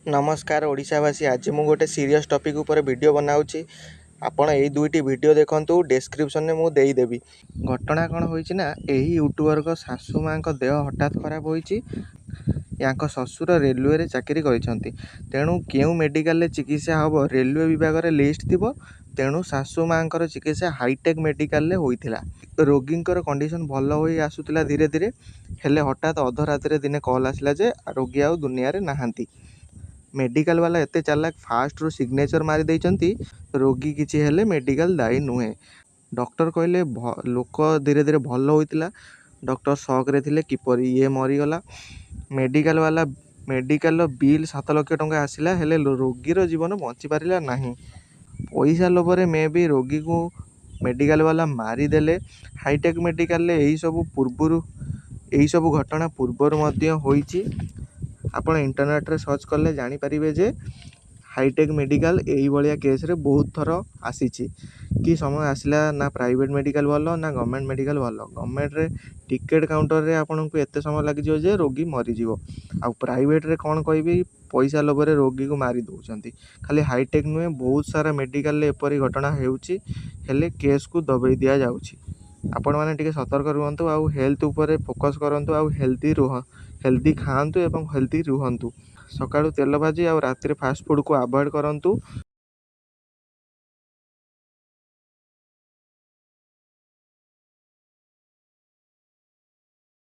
ନମସ୍କାର ଓଡ଼ିଶାବାସୀ, ଆଜି ମୁଁ ଗୋଟେ ସିରିୟସ୍ ଟପିକ୍ ଉପରେ ଭିଡ଼ିଓ ବନାଉଛି। ଆପଣ ଏଇ ଦୁଇଟି ଭିଡ଼ିଓ ଦେଖନ୍ତୁ, ଡେସ୍କ୍ରିପସନ୍ରେ ମୁଁ ଦେଇଦେବି। ଘଟଣା କ'ଣ ହୋଇଛି ନା, ଏହି ୟୁଟ୍ୟୁବରଙ୍କ ଶାଶୁ ମାଆଙ୍କ ଦେହ ହଠାତ୍ ଖରାପ ହୋଇଛି। ୟାଙ୍କ ଶ୍ୱଶୁର ରେଲୱେରେ ଚାକିରି କରିଛନ୍ତି, ତେଣୁ କେଉଁ ମେଡ଼ିକାଲରେ ଚିକିତ୍ସା ହେବ ରେଲୱେ ବିଭାଗରେ ଲିଷ୍ଟ ଥିବ। ତେଣୁ ଶାଶୁ ମାଆଙ୍କର ଚିକିତ୍ସା ହାଇଟେକ୍ ମେଡ଼ିକାଲରେ ହୋଇଥିଲା। ରୋଗୀଙ୍କର କଣ୍ଡିସନ୍ ଭଲ ହୋଇ ଆସୁଥିଲା ଧୀରେ ଧୀରେ, ହେଲେ ହଠାତ୍ ଅଧରାତିରେ ଦିନେ କଲ୍ ଆସିଲା ଯେ ରୋଗୀ ଆଉ ଦୁନିଆରେ ନାହାନ୍ତି। ମେଡ଼ିକାଲ ବାଲା ଏତେ ଚାଲାକ, ଫାଷ୍ଟରୁ ସିଗ୍ନେଚର୍ ମାରି ଦେଇଛନ୍ତି, ରୋଗୀ କିଛି ହେଲେ ମେଡ଼ିକାଲ ଦାୟୀ ନୁହେଁ। ଡକ୍ଟର କହିଲେ ଲୋକ ଧୀରେ ଧୀରେ ଭଲ ହୋଇଥିଲା। ଡକ୍ଟର ସକ୍ରେ ଥିଲେ, କିପରି ଇଏ ମରିଗଲା। ମେଡ଼ିକାଲ ବାଲା ମେଡ଼ିକାଲର ବିଲ୍ 7 ଲକ୍ଷ ଟଙ୍କା ଆସିଲା, ହେଲେ ରୋଗୀର ଜୀବନ ବଞ୍ଚିପାରିଲା ନାହିଁ। ପଇସା ଲୋଭରେ ମେ ବି ରୋଗୀକୁ ମେଡ଼ିକାଲ ବାଲା ମାରିଦେଲେ। ହାଇଟେକ୍ ମେଡ଼ିକାଲରେ ଏହିସବୁ ପୂର୍ବରୁ, ଏହିସବୁ ଘଟଣା ପୂର୍ବରୁ ମଧ୍ୟ ହୋଇଛି। ଆପଣ ଇଣ୍ଟରନେଟ୍ରେ ସର୍ଚ୍ଚ କଲେ ଜାଣିପାରିବେ ଯେ ହାଇଟେକ୍ ମେଡ଼ିକାଲ ଏଇଭଳିଆ କେସ୍ରେ ବହୁତ ଥର ଆସିଛି। କି ସମୟ ଆସିଲା ନା ପ୍ରାଇଭେଟ୍ ମେଡ଼ିକାଲ ଭଲ ନା ଗଭର୍ଣ୍ଣମେଣ୍ଟ ମେଡ଼ିକାଲ ଭଲ। ଗଭର୍ଣ୍ଣମେଣ୍ଟରେ ଟିକେଟ୍ କାଉଣ୍ଟରରେ ଆପଣଙ୍କୁ ଏତେ ସମୟ ଲାଗିଯିବ ଯେ ରୋଗୀ ମରିଯିବ, ଆଉ ପ୍ରାଇଭେଟ୍ରେ କ'ଣ କହିବି, ପଇସା ଲୋଭରେ ରୋଗୀକୁ ମାରି ଦେଉଛନ୍ତି। ଖାଲି ହାଇଟେକ୍ ନୁହେଁ, ବହୁତ ସାରା ମେଡ଼ିକାଲରେ ଏପରି ଘଟଣା ହେଉଛି, ହେଲେ କେସ୍କୁ ଦବେଇ ଦିଆଯାଉଛି। ଆପଣମାନେ ଟିକେ ସତର୍କ ରୁହନ୍ତୁ ଆଉ ହେଲ୍ଥ ଉପରେ ଫୋକସ୍ କରନ୍ତୁ, ଆଉ ହେଲ୍ଦି ରୁହ, ହେଲ୍ଦି ଖାଆନ୍ତୁ ଏବଂ ହେଲ୍ଦି ରୁହନ୍ତୁ। ସକାଳୁ ତେଲ ଭାଜି ଆଉ ରାତିରେ ଫାଷ୍ଟଫୁଡ଼କୁ ଆଭଏଡ଼ କରନ୍ତୁ।